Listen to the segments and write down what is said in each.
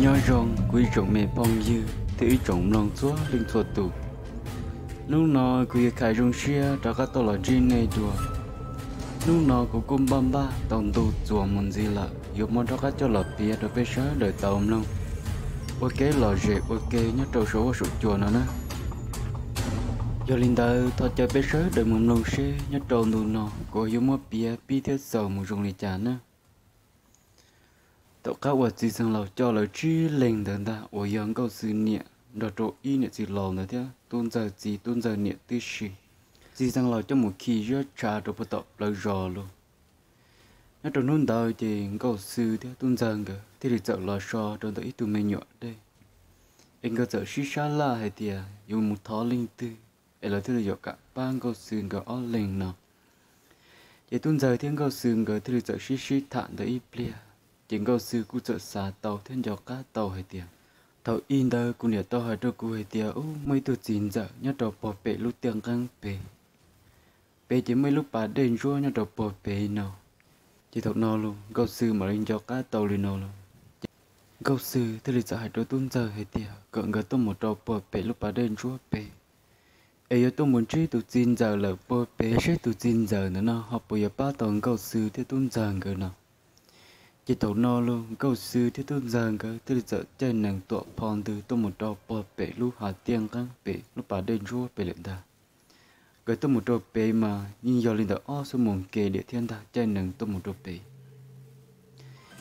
Nyob zoo kuv ib tsoom me phooj ywg thiab ib tsoom mloog txhua leej txhua tus. Hnub no kuv yuav khav zoo siab rov qab tuaj los ntsib nej dua. Hnub no kuv kuj npaj npaj tau ntu txuas mus ntxiv lawm, yuav muab rov qab coj los piav rau peb sawv daws tau mloog ua kev lom zem ua ke nyob rau saum huab saum cua no na. Yog li ntawd thov caw peb sawv daws mus mloog seb nyob rau ntu no kuv yuav muab piav pib thiab xaus mus zoo li cas na. Tom qab uas txiv xeev laus coj lawv tsib leeg ntawd ntag uas yog Nkauj Xwm niam nrog rau ib niam txiv laus ntawd thiab tub ntxawg txiv tub ntxawg niam tib si, txiv xeev laus coj mus khi ziab tshav rau puag tom plawv zos lawm. Nyob rau hnub ntawd ces Nkauj Xwm thiab tub ntxawg nkawd thiaj li txawm los so rau ntawm ib tug me nyuam dej, es nkawd txawm sib sab laj hais tias yuav mus thov leej twg es lawv thiaj li yuav kam pab Nkauj Xwm nkawd ob leeg no. Ces tub ntxawg thiab Nkauj Xwm nkawd thiaj li txawm sib sib tham ntawd ib pliag, ces Nkauj Xwm kuj txawm xav tau thiab nco qab tau hais tias, thaum ub ntawd kuv niam tau hais rau kuv hais tias, ub, muaj ib tug txiv ntxawm nyob rau puag pem lub tiaj nqeeb pem, pem ces muaj ib lub pas dej ntsuab nyob rau puag pem no. Ces thaum no los Nkauj Xwm mam li nco qab tau li no los, Nkauj Xwm thiaj li txawm hais rau tub ntxawg hais tias kom nkawd tuaj mus rau puag pem lub pas dej ntsuab pem, es yuav tuaj mus ntsib tus txiv ntxawm lawm puag pem seb tus txiv ntxawm ntawm no ho puas yuav pab tau Nkauj Xwm thiab tub ntxawg nkawd no. Ces thaum no los Nkauj Xwm thiab tub ntxawg nkawd thiaj li txawm caij nees tuam pho ntws tuaj mus rau puag pem lub hav tiaj nqeeb pem lub pas dej ntsuab pem lawm ntag. Nkawd tuaj mus rau pem mas yeej yog li ntawm ob xuab moos kev diam thiab ntag, caij nees tuaj mus rau pem.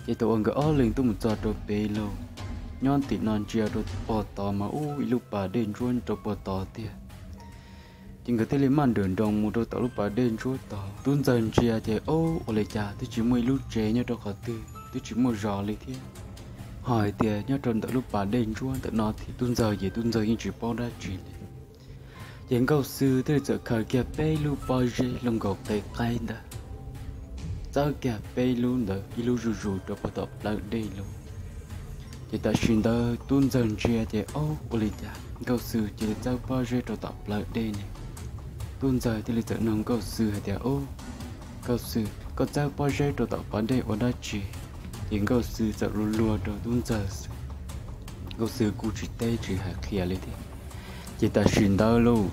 Ces thaum uas nkawd ob leeg tuaj mus txog rau pem los, nyob tim no ntsia rau puag tod mas ub, ib lub pas dej ntsuab rau puag tod tiag. Ces nkawd thiaj li maj nrawm nroos mus rau tom lub pas dej ntsuab tod. Tub ntxawg ntsia ces, ub, ua li cas twb tsis muaj ib lub tsev nyob rau qhov twg, twb tsis muaj zos li thiab. Ho hais tias nyob rau ntawm lub pas dej ntsuab ntawm no thiab, tub ntxawg ces tub ntxawg yeej tsis paub dab tsi li. Ces Nkauj Xwm thiaj li txawm khaws kiag peb lub pob zeb luaj nkaus qe qaib ntawd, txawb kiag peb lub ntawd ib lub zuj zus rau puag tom plawv dej lawm. Ces tam sim ntawd tub ntxawg ntsia ces, ub, ua li cas Nkauj Xwm cia li txawb pob zeb rau tom plawv dej ne. Tub ntxawg thiaj li txawm nug Nkauj Xwm hais tias, ub, Nkauj Xwm, koj txawb pob zeb rau tom plawv dej ua dab tsi? Ces Nkauj Xwm txawm luag luag rau tub ntxawg xwb. Nkauj Xwm kuj tsis teb tsis hais qhia li thiab. Ces tam sim ntawd lauj,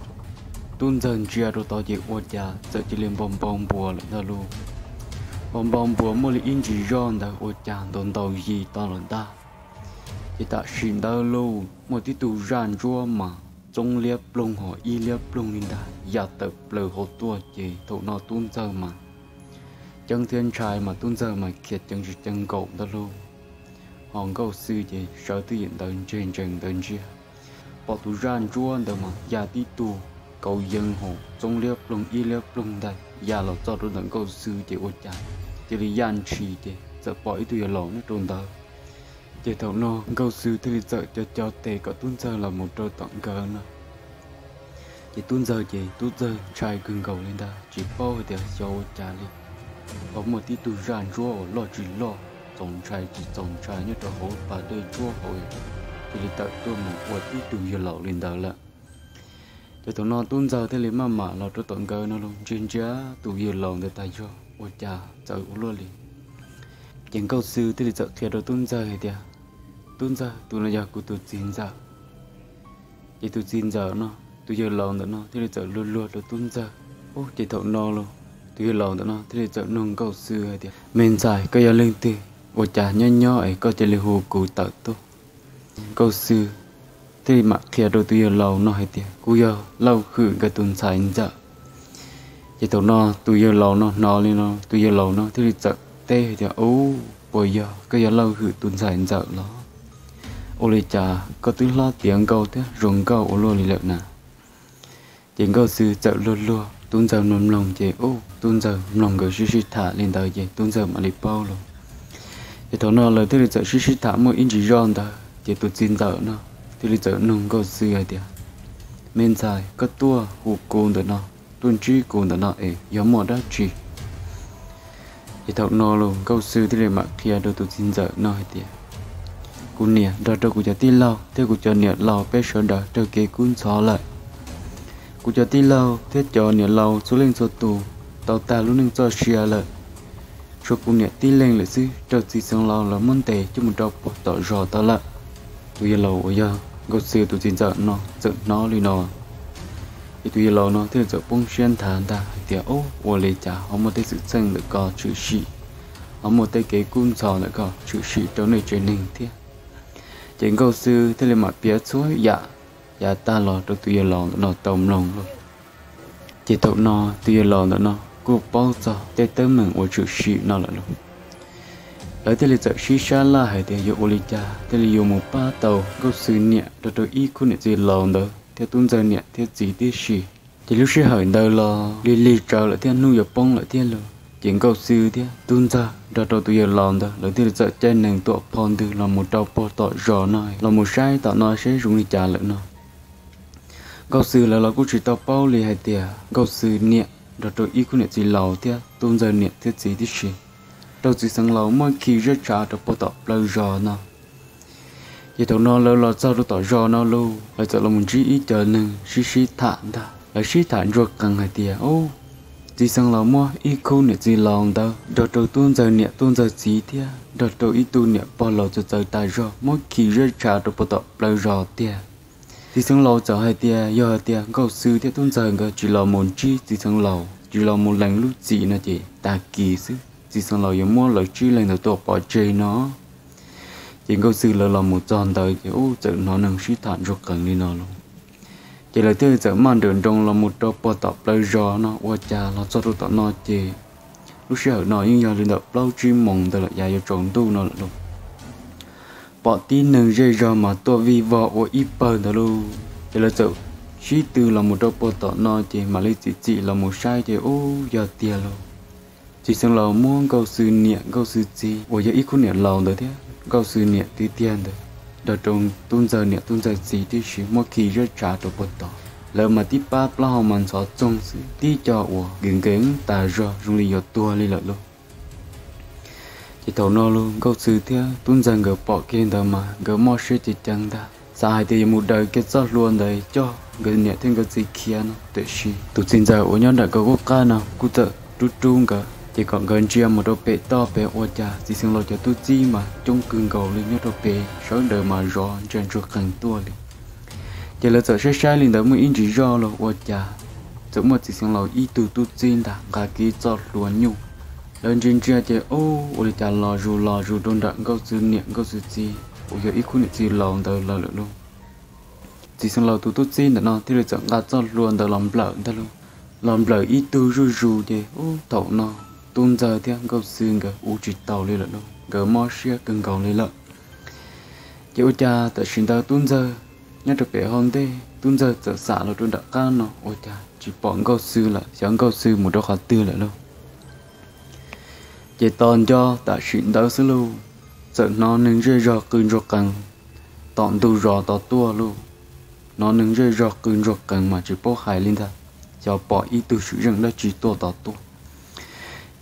tub ntxawg ntsia rau tod ces ua cas txawm cia li npau npau npuas lawm ntag lauj. Npau npau npuas muaj li ib ntsis zoj ntawd ua cas ntaus ntaus yig tod lawm ntag. Ces tam sim ntawd lauj, muaj tib tug zaj ntsuab mas txoob liab ploog hos ib liab ploog li ntag ya tawm plaws hauv tuaj. Ces thaum no tub ntxawg mas ceeb thiab ntshai mas tub ntxawg mas khiav ceev tsis ceev nkaus ntag lauj. Ho Nkauj Xwm ces sawv twj ywm ntawd ntsia ntsees ntawd ntsia, pom tus zaj ntsuab ntawd mas ya tib tug kauv yees hos txoob liab ploog ib liab ploog ntag ya los txog rau ntawm Nkauj Xwm ces ua cas cia li ya ntshis ces txawm pom ib tug yawg laus nyob rau ntawd. Ces thaum no Nkauj Xwm thiaj li txawm co co tes kom tub ntxawg los mus rau tom nkawd no. Ces tub ntxawg ces tub ntxawg ntshai kawg nkaus li ntag, tsis paub hais tias xyov ua cas li, ho muaj tib tug zaj ntsuab uas loj tsis loj, txaus ntshai tsis txaus ntshai nyob rau hauv pas dej ntsuab hauv, cia li tawm tuaj mus ua tib tug yawg laus li ntawd lawm. Ces thaum no tub ntxawg thiaj li maj mam los rau tom nkawd no los ntsia ntsia tus yawg laus ntawd tas zog ua cas txawv ua luaj li. Ces Nkauj Xwm thiaj li txawm qhia rau tub ntxawg hais tias, tub ntxawg, tus no yog kuv tus txiv ntxawm. Ces tus txiv ntxawm no, tus yawg laus ntawm no thiaj li txawm luag luag rau tub ntxawg. Ub, ces thaum no los tus yawg laus ntawm no thiaj li txawm nug Nkauj Xwm hais tias, me ntxhais, koj yog leej twg? Ua cas nyob nyob es koj cia li hu kuv tawm tuaj? Nkauj Xwm thiaj li mam qhia rau tus yawg laus no hais tias, kuv yog Lauj Hwm nkawd tus ntxhais ntxawm. Ces thaum no tus yawg laus no hnov li no, tus yawg laus no thiaj li txawm teb hais tias, ub, puas yog koj yog Lauj Hwm tus ntxhais ntxawm los? Ua li cas koj twb hlob tiav nkauj thiab zoo nkauj ua luaj li lawm na? Ces Nkauj Xwm txawm luag luag, tub ntxawg mloog mloog ces, ub, tub ntxawg mloog nkawd sib sib tham li ntawd ces tub ntxawg mam li paub los. Ces thaum no lawv thiaj li txawm sib sib tham muaj ib ntsis zoj ntawd ces tus txiv ntxawm no thiaj li txawm nug Nkauj Xwm hais tias, me ntxhais, koj tuaj hu kuv ntawm no, tuaj ntsib kuv ntawm no es yog muaj dab tsi? Ces thaum no los Nkauj Xwm thiaj li mam qhia rau tus txiv ntxawm no hais tias, kuv niam nrog rau kuv cov tij laug thiab kuv cov niam laus peb sawv daws raug kev kub ntxhov lawm. Kuv cov tij laug thiab cov niam laus txhua leej txhua tus tau tag lub neej txoj sia lawm. Tshuav kuv niam tib leeg lawm xwb raug txiv xeev laus lawv muab ntes coj mus rau puag tom zos tod lawm. tus yawg laus uas yog Nkauj Xwb tus txiv ntxawm no txawm hnov li no, ces tus yawg laus no thiaj li txawm poob siab nthav ntag hais tias, Ub, ua li cas ho muaj tej xwm txheej ntawm ko tshwm sim, ho muaj tej kev kub ntxhov ntawm ko tshwm sim rau nej tsev neeg thiab? Ces Nkauj Xwb thiaj li mam piav txhua yam yav tag los rau tus yawg laus ntawm no tau mloog lauj. Ces thaum no tus yawg laus ntawm no kuj paub txog tej teeb meem uas tshwm sim no lawm lauj. Lawv thiaj li txawm sib sab laj hais tias yuav ua li cas thiaj li yuav mus pab tau Nkauj Xwb niam nrog rau ib khub niam txiv laus ntawd thiab Tub Ntxawg niam thiab txiv tib si. Ces lub sij hawm ntawd los lig lig tsawv lawm thiab hnub yuav poob lawm thiab lauj. Ces Nkauj Xwb thiab Tub Ntxawg nrog rau tus yawg laus ntawd lawv thiaj li txawm caij nees tuam phau ntws los mus rau puag tom zos no los mus saib tom no seb zoo li cas lawm no. Nkauj Xwb lawv los kuj tsis tau paub li hais tias Nkauj Xwb niam nrog rau ib khub niam txiv laus thiab Tub Ntxawg niam thiab txiv tib si raug txiv xeev laus muab khi zaj tshav rau puag tom plawv zos no. Ces thaum no lawv los txog rau tom zos no lauj, lawv txawm los mus ntsib ib co neeg sib sib tham ntag. Lawv sib tham ntsuag qees hais tias, Ub, txiv xeev laus muab ib khub niam txiv laus ntawd nrog rau Tub Ntxawg niam Tub Ntxawg txiv thiab nrog rau ib tug niam pog laus txawv txawv tas zog muab khi zaj tshav rau puag tom plawv zos tiag. Txiv xeev laus txawm hais tias yog hais tias Nkauj Xwb thiab Tub Ntxawg nkawd tsis los mus ntsib txiv xeev laus, tsis los mus lees lub txim no ces tag kis xwb txiv xeev laus yuav muab lawv tsib leeg ntawd tua pov tseg no. Ces Nkauj Xwb lawv los mus txog ntawd ces ub txawm hnov neeg sib tham ntsuag qees li no lauj. Ces lawv thiaj li txawm maj nrawm nroos los mus rau puag tom plawv zos no, ua cas los txog rau tom no ces lub sij hawm no yeej yog li ntawm plaub tsib moos ntawd lawm, yav yuav tsaus ntuj no lawm lauj. Pom tib neeg zej zog mas tuaj vij vog ua ib pawg ntawd lauj. Ces lawv txawm sib tw los mus rau puag tom no ces mam li txim txim los mus saib ces ub yog tiag lauj. Txiv xeev laus muab Nkauj Xwb niam Nkauj Xwb txiv uas yog ib khub niam laus ntawd thiab Nkauj Xwb niam tiag tiag ntawd nrog rau Tub Ntxawg niam Tub Ntxawg txiv tib si muab khi zaj tshav rau puag tod. Lawv mas tib pab plaub hau mas ntxhov txoog xwb, tib co uas nkees nkees tas zog zoo li yuav tuag li lawm lauj. Ces thaum no lauj, Nkauj Xwb thiab Tub Ntxawg nkawd pom kiag ntawd mas nkawd mob siab ceev ceev ntag, xav hais tias yuav mus daws kiag txoj hlua ntawd coj nkawd niam thiab nkawd txiv khiav no, tiam sis tus txiv ntxawm uas nyob nram nkawd qub qab no kuj txawm rub rub nkawd ces kom nkawd ntsia mus rau pem toj pem, ua cas txiv xeev laus cov tub txib mas coob kawg nkaus li nyob rau pem, sawv daws mas zov ntsia ntsuag qees tuaj li. Ces lawv txawm saib saib li ntawd muaj ib ntsis zoj los ua cas txawm muaj txiv xeev laus ib tug tub txib ntag nqa kiag txoj hlua nyuj. Lawv ntsia ntsia ces ub, ua li cas los zus los zus rau nram Nkauj Xwb niam Nkauj Xwb txiv uas yog ib khub niam txiv laus ntawd lawm lawm lauj. Txiv xeev laus tus tub txib ntawm no thiaj li txawm nqa txoj hlua ntawd los nplawm ntag lauj. Los nplawm ib tug zuj zus ces ub, thaum no Tub Ntxawg thiab Nkauj Xwb nkawd ua tsis taus li lawm lauj, nkawd mob siab kawg nkaus li lawm. Ces ua cas tam sim ntawd Tub Ntxawg nyob rau pem hauv ntej, Tub Ntxawg txawm xam los rau nram qab no ua cas tsis pom Nkauj Xwb lawm, xyov Nkauj Xwb mus rau qhov twg lawm lauj. Ces tos nco tam sim ntawd xwb lauj, txawm hnov neeg zej zog qw ntsuag qees tom ntug zos tod tuaj lauj. Hnov neeg zej zog qw ntsuag qees mas tsis paub hais li ntag, xyov pom ib tug swm zeej dab tsi tuaj tod tuaj.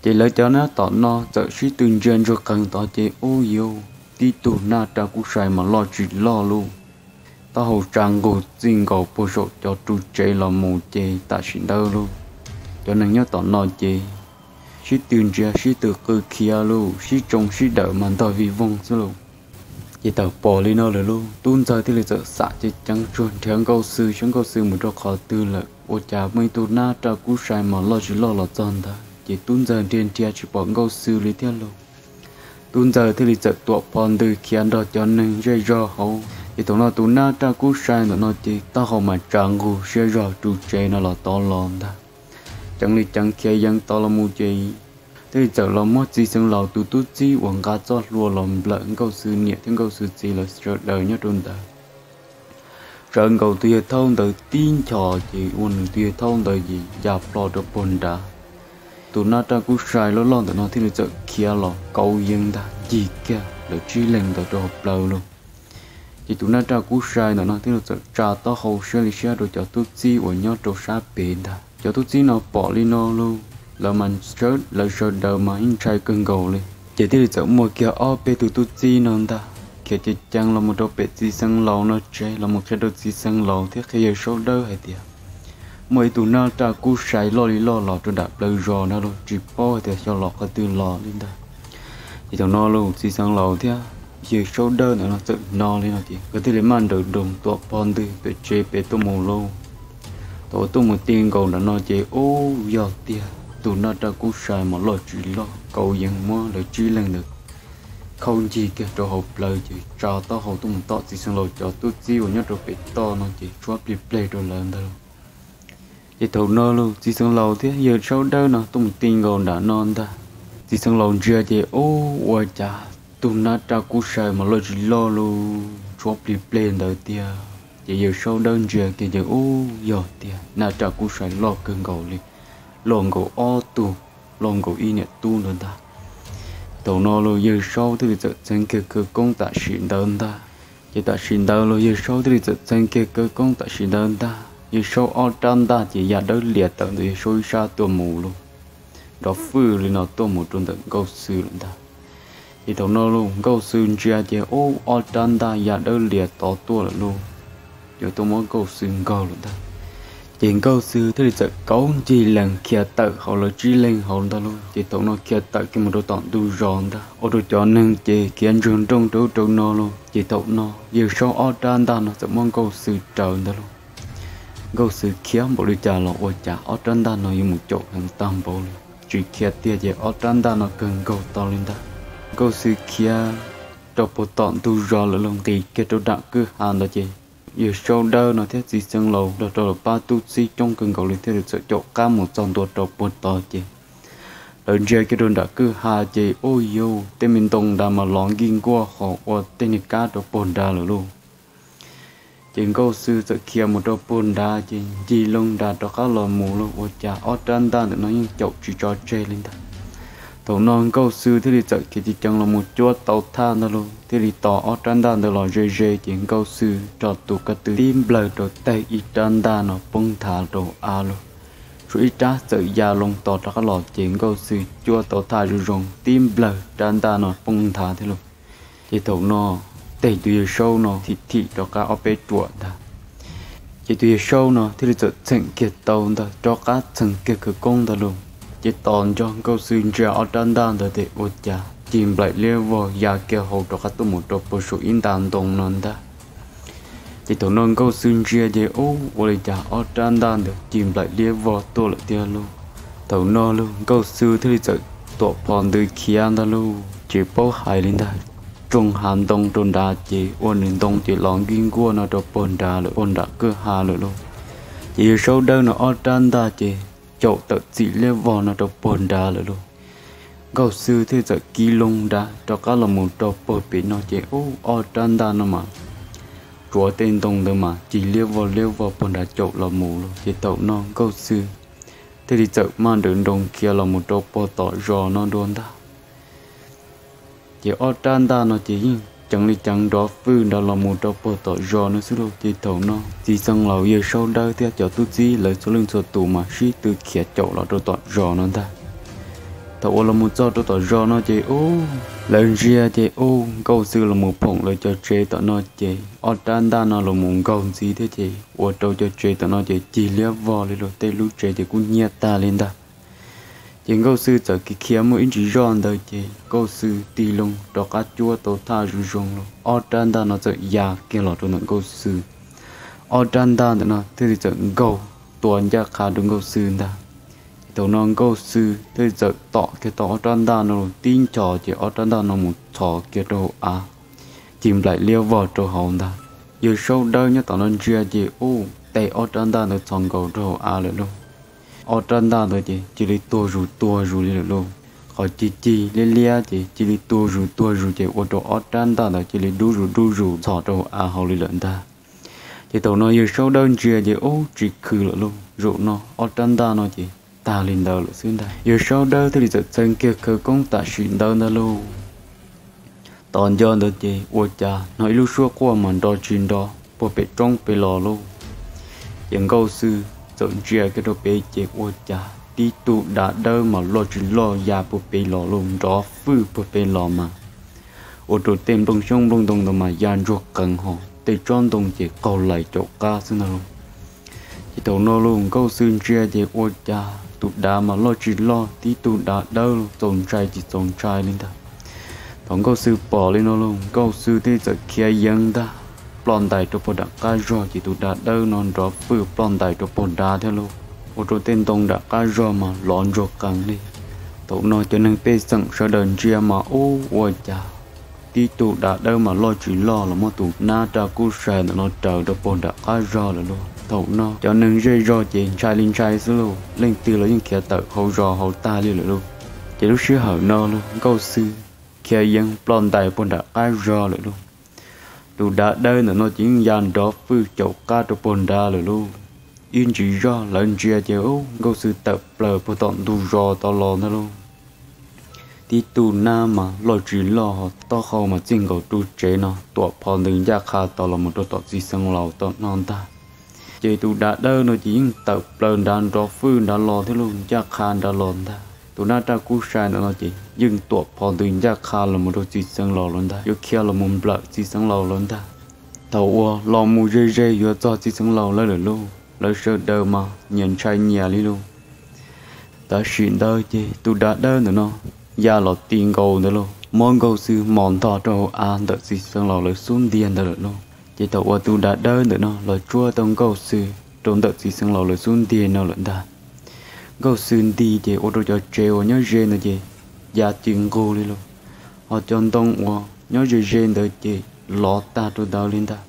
Ces lawv cov nyob tom no txawm sib tw ntsia ntsuag qees tod ces ub yuv, tib tug nab raj kub sai mas loj tsis loj lauj, taub hau tsa nqug txij nkaus puag saum cov ru tsev los mus ces tam sim ntawd lauj, cov neeg nyob tom no ces sib tw ntsia sib tw qw khiav lauj, sib tsoo sib dawm mas ntog vij voog xwb lauj. Ces thaum pom li no lawm lauj, Tub Ntxawg thiaj li txawm xam ceev ceev tsuag nrhiav Nkauj Xwb, saib Nkauj Xwb mus rau qhov twg lawm, ua cas muaj ib tug nab raj kub sai mas loj tsis loj los txog ntawd, ces Tub Ntxawg nrhiav nrhiav tsis pom Nkauj Xwb li thiab lauj. Tub Ntxawg thiaj li txawm tuam phov ntws khiav nrog cov neeg zej zog hauv. Ces thaum no tus nab raj kub sai ntawm no ces taub hau mas tsa nqug siab zog ru tsev no los tod los ntag, ceev li ceev khiav yees tod los mus ces thiaj li txawm los muab txiv xeev laus tus tub txib uas nqa txoj hlua los nplawm Nkauj Xwb niam thiab Nkauj Xwb txiv lawv sawv daws nyob rau ntawd. Tsawv nkaus tus yawg thaub ntawd tib nchos ces ua nws tus yawg thaub ntawd ces ya plho rau puag nrad. Tus nab raj kub sai loj loj ntawm no thiaj li txawm khiav los kauv yees ntag ncig kiag lawv tsib leeg ntawd rau hauv plawv lauj. Ces tus nab raj kub sai ntawm no thiaj li txawm tsa taub hau siab li siab rau cov tub txib uas nyob rau sab pem ntag. Cov tub txib no pom li no lauj, lawv mas sawv, lawv sawv daws mas yeej ntshai kawg nkaus li. Ces thiaj li txawm muaj kiag ob peb tug tub txib no ntag khiav ceev ceev los mus rau pem txiv xeev laus no tsev los mus qhia rau txiv xeev laus thiab qhia yawg Saub Dawb hais tias muaj ib tug nab raj kub sai loj li loj los rau nram plawv zos no lauj, tsis paub hais tias xyov los qhov twg los li ntag. Ces thaum no lauj, txiv xeev laus thiab Yawg Saub Dawb ntawm no txawm hnov li no ces nkawd thiaj li maj nrawm nroos tuam pog ntwg pem tsev pem tuaj mus lauj. Thaum uas tuaj mus ti nkaus nram no ces ub, yog tiag, tus nab raj kub sai mas loj tsis loj, Kauv Yees muab lawv tsib leeg ntawd khaub ncig kiag rau hauv plawv ces tsa taub hau tuaj mus tom Txiv Xeev Laus cov tub txib uas nyob rau pem toj no ces tshuab plig pleg rau lawv ntag lauj. Ces thaum no los Txiv Xeev Laus thiab Yawg Saub Dawb no tuaj mus ti nkaus nram no ntag. Txiv Xeev Laus ntsia ces ub, ua cas tus nab raj kub sai mas loj tsis loj li, tshuab plig pleg ntawd tiag. Ces Yawg Saub Dawb ntsia kiag ces ub, yog tiag, nab raj kub sai loj kawg nkaus li, loj nkaus ob tug, loj nkaus ib niam tub ntawd ntag. Thaum no los Yawg Saub thiaj li txawm txheev kiag khawv koob tam sim ntawd ntag. Ces tam sim ntawd los Yawg Saub thiaj li txawm txheev kiag khawv koob tam sim ntawd ntag, Yawg Saub ob rab ntaj ces ya dawb lias tawm ntawm Yawg Saub ib sab tuaj mus lauj, nrov fwj li no tuaj mus rau ntawm Nkauj Xwb lawm ntag. Ces thaum no los Nkauj Xwb ntsia ces ub, ob rab ntaj ya dawb lias tod tuaj lawm lauj, yuav tuaj muab Nkauj Xwb nkaug lawm ntag. Ces Nkauj Xwb thiaj li txawm kauv ncig lees khiav tawm hauv lawv tsib leeg hauv ntag lauj. Ces thaum no khiav tawm kiag mus rau tom ntug zos ntag, ua rau cov neeg ces khiav ntsuag nrooj rau ub rau no lauj. Ces thaum no Yawg Saub ob rab ntaj no txawm muab Nkauj Xwb raws ntag lauj. Nkauj Xwb khiav npaum li cas los ua cas ob rab ntaj no yuav mus caum heev tag npaum li, tsis khiav tiag ces ob rab ntaj no kawg nkaug tau li ntag. Nkauj Xwb khiav rau puag tom ntug zos lawm los nqis kiag rau nram kwj ha ntawd ces Yawg Saub Dawb no thiab Txiv Xeev Laus nrog rau lawv pab tub txib coob kawg nkaus li thiaj li txawm caum qab mus txog ntua rau puag tod ces lawv ntsia kiag rau nram kwj ha ces ub, yog tej me ntoo nrad mas lov nkij nkuaj ho ua tej niag kab rau puag nrad lawm lauj. Ces Nkauj Xwb txawm khiav mus rau puag nrad ces ncig loo nrad rov qab los mus lauj, ua cas ob rab ntaj ntawm no yeej caum tsis tso tseg li ntag. Thaum no Nkauj Xwb thiaj li txawm khiav ceev ceev los mus cuab tau thaj ntag lauj, thiaj li tos ob rab ntaj ntawd los ze ze ces Nkauj Xwb nrog tus ko tw tib nplawg rau tag ib rab ntaj no poob nthav rau av lauj. Tshuav ib rab txawm ya loo tos rov qab los ces Nkauj Xwb cuab tau thaj zoo zoo tib nplawg rab ntaj no poob nthav thiab lauj. Ces thaum no tes tus Yawg Saub no thim thim rov qab ob peb ruam ntag. Ces tus Yawg Saub no thiaj li txawm txheem kiag tau ntag, rov qab txheev kiag khawv koob ntag lauj. Ces tos nco Nkauj Xwb ntsia ob rab ntaj ntawd tes ua cas cig nplaim liab vog ya kiag hauv rov qab tuaj mus rau puag saum ib nta ntoo no ntag. Ces thaum no Nkauj Xwb ntsia ces ub, ua li cas ob rab ntaj ntawd cig nplaim liab vog tuaj lawm tiag lauj. Thaum no lauj Nkauj Xwb thiaj li txawm tuam phom ntws khiav ntag lauj, tsis paub hais li ntag. Tsoo hav ntoo rau nrad ces ua nws ntoo ces lov nkij nkuaj no rau puag nrad lawm, puag nram kwj ha lawm lauj. Ces Yawg Saub Dawb no ob rab ntaj ces caum tawm txim liab vog no rau puag nrad lawm lauj. Nkauj Xwb thiaj li txawm kiv loo nrad rov qab los mus rau puag pem no ces ub, ob rab ntaj no mas tsuav tej ntoo ntawd mas cig liab vog liab vog puag nrad caum los mus lauj. Ces thaum no Nkauj Xwb thiaj li txawm maj nrawm nroos khiav los mus rau puag tom zos no dua ntag. Ces ob rab ntaj no ces yeej ceev li ceev nrov fwj nrad los mus rau puag tom zos no xwb lauj. Ces thaum no Txiv Xeev Laus, Yawg Saub Dawb thiab cov tub txib lawv txhua leej txhua tus mas sib tw khiav caum los rau tom zos no ntag. Thaum uas los mus txog rau tom zos no ces ub, lawv ntsia ces ub, Nkauj Xwb los mus phoom lawv cov tsev tom no ces ob rab ntaj no los mus nkaug ntxiv thiab ces ua rau cov tsev tom no ces cig liab vog li lauj, tej lub tsev ces kub hnyiab tag li ntag. Ces Nkauj Xwb txawm khiav khiav muaj ib ntsis zoj ntawd ces Nkauj Xwb tig loo rov qab cuab tau thaj zoo zoo los ob rab ntaj no txawm ya kiag los rau ntawm Nkauj Xwb. Ob rab ntaj ntawm no thiaj li txawm nkaug tua ncaj qha rau Nkauj Xwb ntag. Ces thaum no Nkauj Xwb thiaj li txawm tom kiag tau ob rab ntaj no los tib nchos ces ob rab ntaj no mus txhos kiag rau hauv av, cig nplaim liab vog rau hauv ntag. Yawg Saub Dawb nyob tom no ntsia ces ub, tes ob rab ntaj ntawd txhos nkaus rau hauv av lawm lauj. Ob rab ntaj ntawd ces cia li tuag zus tuag zus li lawm lauj. Qhov cig cig liab liab ces cia li tuag zus tuag zus ces ua rau ob rab ntaj ntawd cia li dub zus dub zus txhos rau hauv av hauv li lawm ntag. Ces thaum no Yawg Saub Dawb ntsia ces ub, tsis khwv lawm lauj, zaum no ob rab ntaj no ces tag li ntawd lawm xwb ntag. Yawg Saub Dawb thiaj li txawm txheev kiag khawv koob tam sim ntawd ntag lauj. Tos nco ntawd ces ua cas hnov ib lub suab quaj mas nrov tsis nrov puag pem roob pem los lauj. Ces Nkauj Xwb txawm ntsia kiag rau pem ces ua cas tib tug dav dawb mas loj tsis loj ya puag pem los lauj, nrov fwj puag pem los mas ua rau tej nplooj xyoob nplooj ntoo ntawd mas ya ntsuag qees ho, tej tsob ntoo ces qaug lais caum qab xwb ntag lauj. Ces thaum no lauj Nkauj Xwb ntsia ces ua cas tus dav mas loj tsis loj, tib tug dav dawb txaus ntshai tsis txaus ntshai li ntag. Thaum Nkauj Xwb pom li no los Nkauj Xwb thiaj txawm khiav yees ntag, ploj ntais rau puag nram qab zog, ces tus dav dawb no nrov fwj ploj ntais rau puag nrad thiab lauj, ua rau tej ntoo nram qab zog mas lov ntsuag qees li. Thaum no cov neeg pej xeem sawv daws ntsia mas ub, ua cas tib tug dav dawb mas loj tsis loj los muab tus nab raj kub sai ntawm no raws rau puag nram qab zog lawm lauj. Thaum no cov neeg zej zog ces ntshai li ntshai xwb lauj, leej twg los yeej khiav tawm hauv zos hauv tag li lawm lauj. Ces lub sij hawm no los Nkauj Xwb khiav yees ploj ntais puag nram qab zog lawm lauj. Tus dav dawb ntawm no ces yeej ya nrov fwj caum qab rau puag nrad lawm lauj. Ib ntsis zog lawv ntsia ces ub, Nkauj Xwb tawm plaws puag tom ntug zos tod los ntag lauj. Tib tug nab mas loj tsis loj, taub hau mas txij nkaus ru tsev no tuam phov ntws ncaj qha tod los mus rau tom txiv xeev laus tom no ntag. Ces tus dav dawb no ces yeej tawm plaws nrad nrov fwj nrad los thiab lauj, ncaj qha nrad los ntag. Tus nab raj kub sai ntawm no ces yeej tuam phov ntws ncaj qha los mus rau txiv xeev laus lawm ntag, yuav khiav los mus nplawm txiv xeev laus lawm ntag. Thaum uas los mus ze ze yuav txog txiv xeev laus lawm lawm lauj, lawv sawv daws mas nyias ntshai nyias li lauj. Tam sim ntawd ces tus dav dawb ntawm no ya los ti nkaus ntawd lauj, muab Nkauj Xwb mos ntog rau hauv av ntawm txiv xeev laus lawv xub ntiag ntawd lawm lauj. Ces thaum uas tus dav dawb ntawm no los tsuab tau Nkauj Xwb rau ntawm txiv xeev laus lawv xub ntiag no lawm ntag, Nkauj Xwb nti ces ua rau cov tsev uas nyob ze ntawd ces ya ci nqug li lauj, ho cov ntoo uas nyob ze ze ntawd ces lov tag rau ntawd li ntag.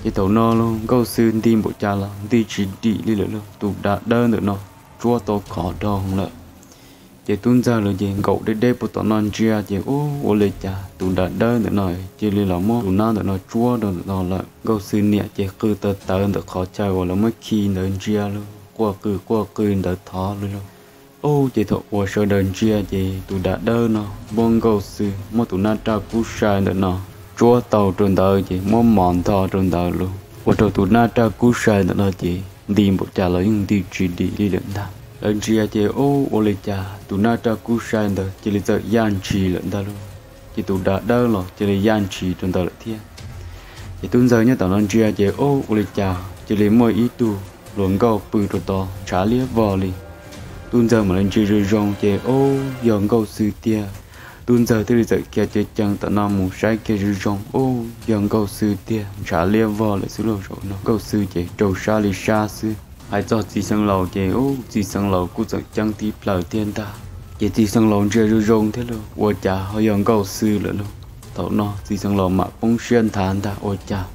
Ces thaum no los Nkauj Xwb nti npaum cas los nti tsis dim li lawm lauj, tus dav dawb ntawm no tsuab tau khov dhau lawm. Ces tub ntxawg los ces nkaum deb deb puag tom no ntsia ces ub, ua li cas tus dav dawb ntawm no cia li los muab tus nab ntawm no tsuab rau ntawm no lawm. Nkauj Xwb niam ces qw tawv tawv ntawm qhov chaw uas lawv muab khi ntawd ntsia lauj, quaj qw quaj qw ntawd thov li lauj. Ub, ces thaum uas sawv daws ntsia ces tus dav dawb no muab Nkauj Xwb, muab tus nab raj kub sai ntawm no tsuab tau rau ntawd ces muab mos ntog rau ntawd lauj, ua rau tus nab raj kub sai ntawm no ces nti npaum cas los yeej nti tsis dim li lawm ntag. Lawv ntsia ces ub, ua li cas tus nab raj kub sai ntawd cia li txawm yaj ntshis lawm ntag lauj. Ces tus dav dawb los cia li yaj ntshis rau ntawd lawm thiab. Ces tub ntxawg nyob tom no ntsia ces ub, ua li cas cia li muaj ib tug hluas nkauj pw rau tod ntshav liab vog li. Tub ntxawg mam li ntsia zoo zoo ces ub, yog Nkauj Xwb tiag. Tub ntxawg thiaj li txawm khiav ceev ceev tom no mus saib kiag zoo zoo, ub, yog Nkauj Xwb tiag, ntshav liab vog lawm xwb lauj. Zaum no Nkauj Xwb ces rau sab li sab xwb. Hais txog txiv xeev laus ces ub, txiv xeev laus kuj txawm ceeb tib plaws thiab ntag. Ces txiv xeev laus ntsia zoo zoo thiab lauj, ua cas ho yog Nkauj Xwb lawm lauj. Thaum no txiv xeev laus mam poob siab nthav ntag, ua cas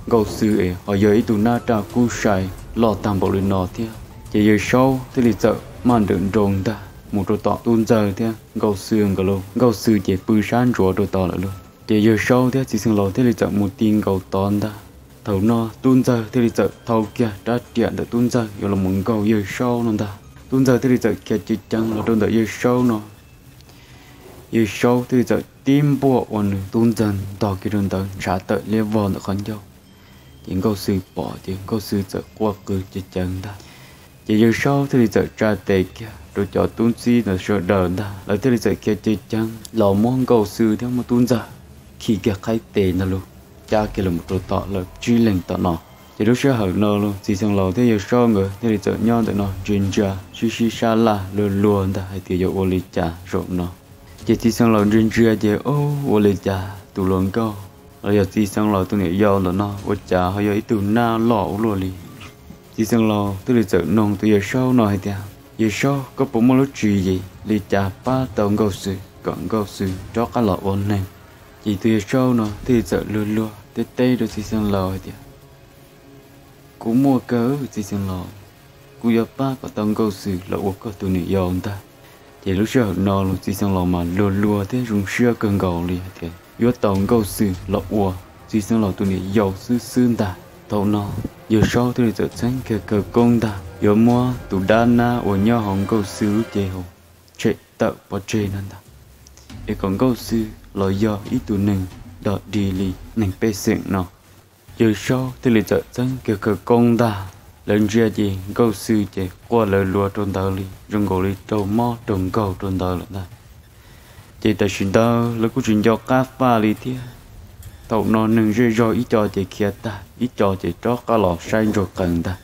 Nkauj Xwb es ho yog ib tug nab raj kub sai loj tag npaum li no thiab. Ces Yawg Saub thiaj li txawm maj nrawm nroos ntag mus rau tom tub ntxawg thiab Nkauj Xwb nkawd lauj. Nkauj Xwb ces pw sab ntsuav rau tod lawm lauj. Ces Yawg Saub thiab txiv xeev laus thiaj li txawm mus ti nkaus tod ntag. Thaum no tub ntxawg thiaj li txawm thau kiag rab riam ntawm tub ntxawg yuav los mus nkaug Yawg Saub no ntag. Tub ntxawg thiaj li txawm khiav ceev ceev los rau ntawm Yawg Saub no. Yawg Saub thiaj li txawm tib npuaj ua nws tub ntxawg ntog kiag rau ntawd ntshav tawm liab vog ntawm qhov ncauj. Ces Nkauj Xwb pom ces Nkauj Xwb txawm quaj qw ceev ceev ntag. Ces Yawg Saub thiaj li txawm tsa tes kiag rau cov tub txib ntawd sawv daws ntag, lawv thiaj li txawm khiav ceev ceev los muab Nkauj Xwb thiab muab tub ntxawg khi kiag qhaib tes ntag lauj, cab kiag los mus rau tom lawv tsib leeg tom no. Ces lub sij hawm no los txiv xeev laus thiab Yawg Saub nkawd thiaj li txawm nyob ntawm no ntsia ntsia sib sib sab laj luag luag ntag hais tias yuav ua li cas zaum no. Ces txiv xeev laus ntsia ntsia ces ub, ua li cas tus hluas nkauj los yog txiv xeev laus tus niam yau ntawm no ua cas ho yog ib tug nab loj ua luaj li. Txiv xeev laus thiaj li txawm noog tus Yawg Saub no hais tias, Yawg Saub, koj puas muaj lub tswv yim li cas pab tau Nkauj Xwb kom Nkauj Xwb rov qab los ua neeg? Ces tus Yawg Saub no thiaj li txawm luag luag teb teb rau txiv xeev laus hais tias, Kuv muaj kawg txiv xeev laus, kuv yuav pab kom tau Nkauj Xwb los ua koj tus niam yau ntag. Ces lub sij hawm no los txiv xeev laus mas luag luag thiab zoo siab kawg nkaus li hais tias yuav tau Nkauj Xwb los ua txiv xeev laus tus niam yau xwb xwb ntag. Thaum no Yawg Saub thiaj li txawm txheeb kiag khawv koob ntag yuav muab tus dab nab uas nyob hauv Nkauj Xwb lub cev hauv tshem tawm pov tseg no ntag, es kom Nkauj Xwb los yog ib tug neeg dog dig li neeg pej xeem no. Yawg Saub thiaj li txawm txheeb kiag khawv koob ntag, lawv ntsia ces Nkauj Xwb ces quaj lawv luag rau ntawd li zoo nkaus li raug mob raug nkaug rau ntawd lawm ntag. Ces tam sim ntawd lawv kuj tsis nco qab faj li thiab. Thaum no neeg zej zog ib co ces khiav tag, ib co ces rov qab los saib ntsoog qees ntag.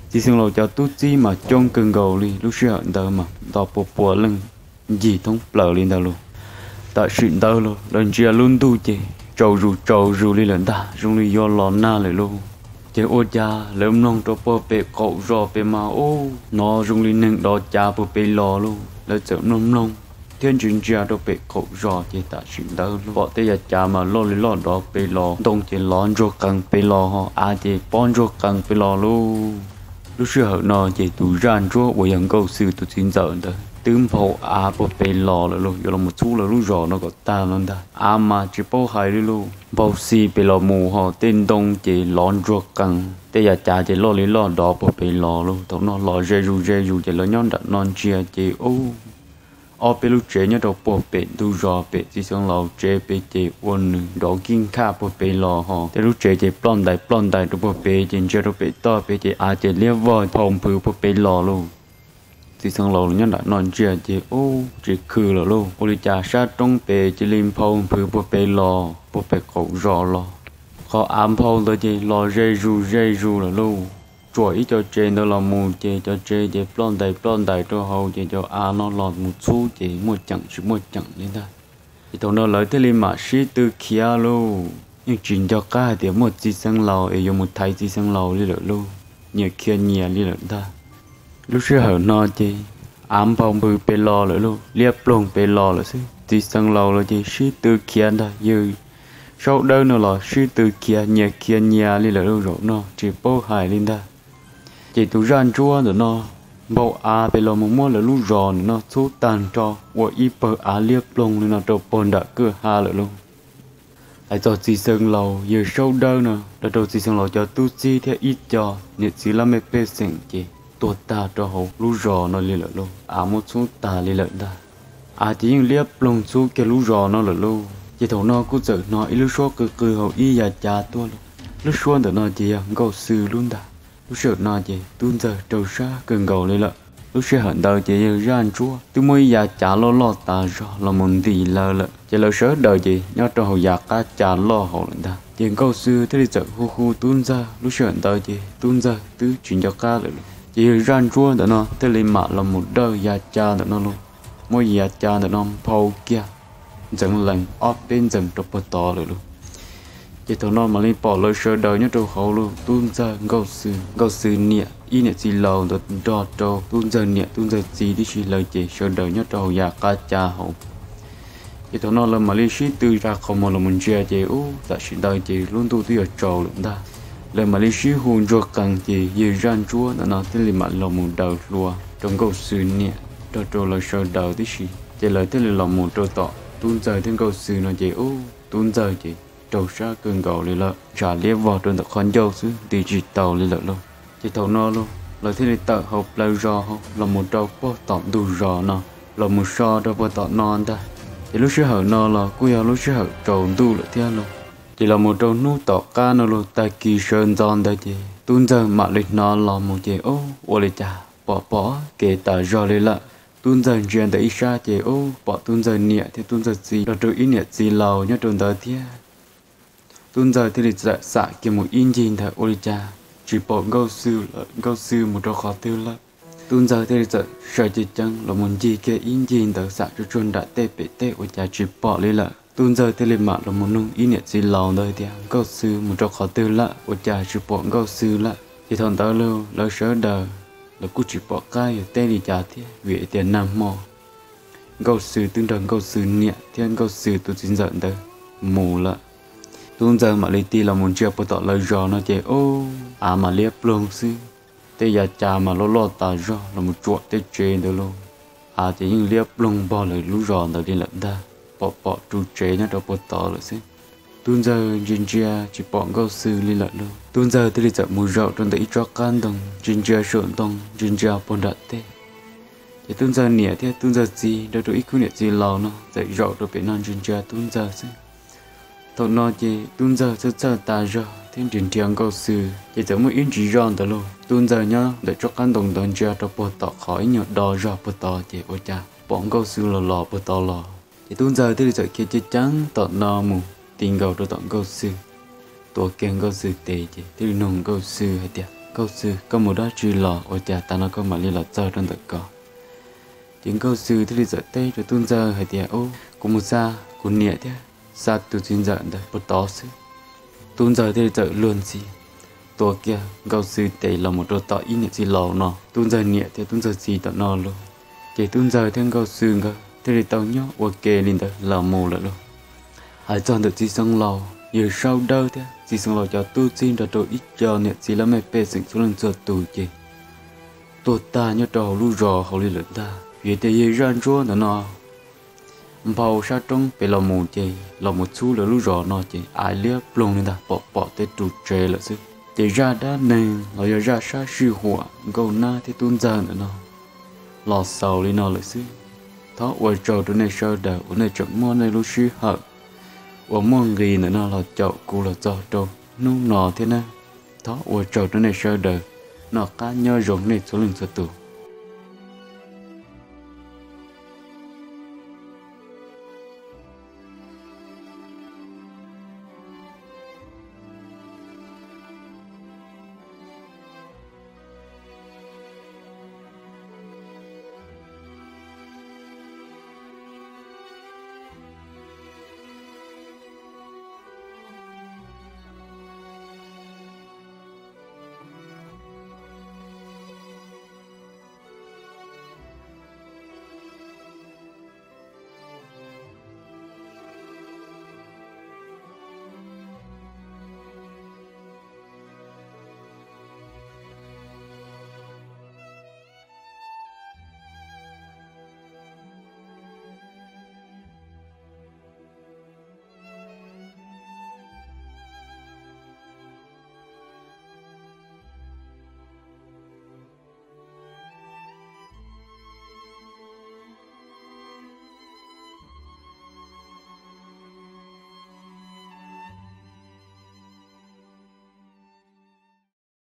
Txiv xeev laus cov tub txib mas coob kawg nkaus li, lub sij hawm ntawd mas nto pua pua leej ncig thoob plaws li ntawd lauj. Tam sim ntawd los lawv ntsia lub ntuj ces tsaus zus tsaus zus li lawm ntag, zoo li yuav los nag lawm lauj. Ces ua cas lawv mloog rau puag pem qaum zos pem mas ub, hnov zoo li neeg dov cav puag pem los lauj. Lawv txawm mloog mloog thiab ntsia ntsia rau pem qaum zos ces tam sim ntawd pom tej yav cav mas loj li loj dov pem los, ntoo ces lov ntsuag qees pem los ho av ces pob ntsuag qees pem los lauj. Lub sij hawm no ces tus zaj ntsuab uas yog Nkauj Xwm tus txiv ntxawm ntawd twb nphau av puag pem los lawm lauj, yuav los mus txhub lawv lub zos no kom tag no ntag. Av mas tsis paub hais li lauj, nphau xi pem los mus ho tej ntoo ces lov ntsuag qees, tej yav cav ces loj li loj dov puag pem los lauj. Thaum no los ze zus ze zus ces lawv nyob nram no ntsia ces ub, ob peb lub tsev nyob rau puag pem ntug zos pem txiv xeev laus tsev pem ces ua nws nrov kij nkhaj puag pem los ho tej lub tsev ces ploj ntais ploj ntais rau puag pem ces ntsia rau pem toj pem ces av ces liab vog nphau nphwv puag pem los lauj. Txiv xeev laus los nyob nram no ntsia ces ub, tsis khw lawm lauj, ua li cas sab roob pem cia li nphau nphwv puag pem los puag pem qaum zos los. Qhov av nphau ntawd ces los ze zus ze zus lawm lauj. Tsuam ib co tsev ntawd los mus ces cov tsev ces ploj ntais ploj ntais rau hauv ces cov av no los mus txhub ces muaj ceem tsis muaj ceem li ntag. Ces thaum no lawv thiaj li mam sib tw khiav lauj, yeej tsis nco qab hais tias muaj txiv xeev laus es yuav mus thaiv txiv xeev laus li lawm lauj, nyias khiav nyias li lawm ntag. Lub sij hawm no ces av nphau nphwv pem los lawm lauj, liab ploog pem los lawm xwb. Txiv xeev laus los ces sib tw khiav ntag, yawg saub dawb no los sib tw khiav, nyias khiav nyias li lawm lauj, zaum no tsis paub hais li ntag. Ces tus zaj ntsuab ntawm no nphau av pem los mus muab lawv lub zos ntawm no txhub tag nrho, ua ib pawg av liab ploog li no rau puag nram kwj ha lawm lauj. Hais txog txiv xeev laus yawg saub dawb no los rau txiv xeev laus cov tub txib thiab ib co niam txiv laj mej pej xeem ces tuag tag rau hauv lub zos no li lawm lauj, av muab txhub tag li lawm ntag. Av ces yeej liab ploog txhub kiag lub zos no lawm lauj. Ces thaum no kuj txawm hnov ib lub suab qw qw hauv ib yav cav tuaj lauj. Lub suab ntawm no ces yog Nkauj Xwm lub ntag. Lub sij hawm no ces Tub Ntxawg rau siab kawg nkaus li lawm. Lub sij hawm ntawd ces yawg zaj ntsuab twb muab ib yav cav loj loj tas zog los mus ntis lawv lawm, ces lawv sawv daws ces nyob rau hauv yav qab cav loj hauv lawm ntag. Ces Nkauj Xwm thiaj li txawm hu hu Tub Ntxawg, lub sij hawm ntawd ces Tub Ntxawg twb tsis nco qab lawm lauj. Ces yawg zaj ntsuab ntawm no thiaj li mam los mus dawj yav cav ntawm no lauj, muab yav cav ntawm no nphau kiag ntxeev lees ob peb ntxees rau puag tod lawm lauj. Ces thaum no mam li pom lawv sawv daws nyob rau hauv lauj, Tub Ntxawg, Nkauj Xwm, Nkauj Xwm niam, ib niam txiv laus ntawd nrog rau Tub Ntxawg niam Tub Ntxawg txiv tib si, lawv ces sawv daws nyob rau hauv yav qab cav hauv. Ces thaum no lawv mam li sib tw tsa qhov muag los mus ntsia ces ub, tam sim ntawd ces lub ntuj twb yuav tsaus lawm ntag. Lawv mam li sib hu ntsuag qees ces yawg zaj ntsuab ntawm no thiaj li mam los mus daws hlua rau Nkauj Xwm niam nrog rau lawv sawv daws tib si. Ces lawv thiaj li los mus rau tom Tub Ntxawg thiab Nkauj Xwm no ces ub, Tub Ntxawg ces rau siab kawg nkaus li lawm, ntshav liab vog rau ntawm qhov ncauj xwb nti tsis tau li lawm lauj. Ces thaum no lauj, lawv thiaj li tawm hauv plawv zos hauv los mus rau puag tom ntug zos no, los mus so rau puag tom no ntag. Ces lub sij hawm no los kuj yog lub sij hawm tsaus ntuj lawm thiab lauj. Ces los mus rau hnub tom qab no lauj, tag kis sawv ntxov ntawd ces Tub Ntxawg mam li hnov los mus ces ub, ua li cas pom pom kev tas zog li lawm. Tub Ntxawg ntsia ntawm ib sab ces ub, pom Tub Ntxawg niam thiab Tub Ntxawg txiv nrog rau ib niam txiv laus nyob rau ntawd thiab. Tub Ntxawg thiaj li txawm xam kiag mus ib ncig ntawd, ua li cas tsis pom Nkauj Xwm lawm, Nkauj Xwm mus rau qhov twg lawm. Tub Ntxawg thiaj li txawm sawv ceev ceev los mus ncig kiag ib ncig ntawd, xam tsuag tsuag nram tej pem tej ua cas tsis pom li lawm. Tub Ntxawg thiaj li mam los mus nug ib niam txiv laus ntawd tias Nkauj Xwm mus rau qhov twg lawm, ua cas tsis pom Nkauj Xwm lawm. Ces thaum ntawd lauj, lawv sawv daws los kuj tsis pom qab yuav teb li cas thiab, vim tias nag hmo Nkauj Xwm twb nrog Nkauj Xwm niam thiab Nkauj Xwm tus txiv ntxawm ntawd mus lawm. Tub Ntxawg mam li tig los mus ntsia puag tom lawv zos no ces ub, av mas liab ploog xwb, tej yav cav mas loj loj tas zog los mus tsuam tej tsev ntawd lauj. Av ces yeej liab ploog npog lawv lub zos ntawd li lawm ntag, pom pom ru tsev nyob rau puag tod lawm xwb. Tub Ntxawg ntsia ntsia tsis pom Nkauj Xwm li lawm lauj. Tub Ntxawg thiaj li txawm mus zaum rau ntawm ib tsob qab ntoo, ntsia ntsia saum ntoo, ntsia ntsia puag nram tej. Ces Tub Ntxawg niam thiab Tub Ntxawg txiv nrog rau ib khub niam txiv laus no txawm zaum rau pem no ntsia ntsia Tub Ntxawg xwb. Thaum no ces Tub Ntxawg txhawj txhawj tas zog thiab nrhiav nrhiav Nkauj Xwm, ces txawm muaj ib ntsis zoj ntawd lauj, Tub Ntxawg nyob ntawm tsob qab ntoo ntawd ntsia rau puag tom qhov ib nyuag do zog puag tod ces ua cas pom Nkauj Xwm los los puag tod los. Ces Tub Ntxawg thiaj li txawm khiav ceev ceev tom no mus ti nkaus rau tom Nkauj Xwm, tuav kiag Nkauj Xwm tes ces thiaj li nug Nkauj Xwm hais tias, Nkauj Xwm, koj mus dab tsi los ua cas tas no koj mam li los txog rau ntawm ko? Ces Nkauj Xwm thiaj li txawm teb rau Tub Ntxawg hais tias, Ub, kuv mus xa kuv niam thiab xa tus txiv ntxawm ntawd puag tod xwb. Tub Ntxawg thiaj li txawm luag ntxhi tua kiag Nkauj Xwm tes los mus rau tom ib niam txiv laus no, Tub Ntxawg niam thiab Tub Ntxawg txiv tom no lauj. Ces Tub Ntxawg thiab Nkauj Xwm nkawd thiaj li tau nyob ua ke li ntawd los mus lawm lauj. Hais txog ntawm Txiv Xeev Laus yawg Saub Dawb thiab Txiv Xeev Laus cov tub txib nrog rau ib co niam txiv laj mej pej xeem txhua leej txhua tus ces tuag tag nyob rau hauv lub zos hauv li lawm ntag. Vim tias yawg zaj ntsuab ntawm no nphau sab roob pem los mus ces los mus txhub lawv lub zos no ces aiv liab ploog li ntag, pom pom tej ru tsev lawm xwb. Ces zaj dab neeg los yog zaj sab sij huam Nkauj Nab thiab Tub Ntxawg ntawm no los xaus li no lawm xwb. Thov ua tsaug rau nej sawv daws uas nej tseem muab nej lub sij hawm uas muaj nqis ntawm no los caum kuv los txog rau hnub no thiab nawb. Thov ua tsaug rau nej sawv daws, noj qab nyob zoo nej txhua leej txhua tus.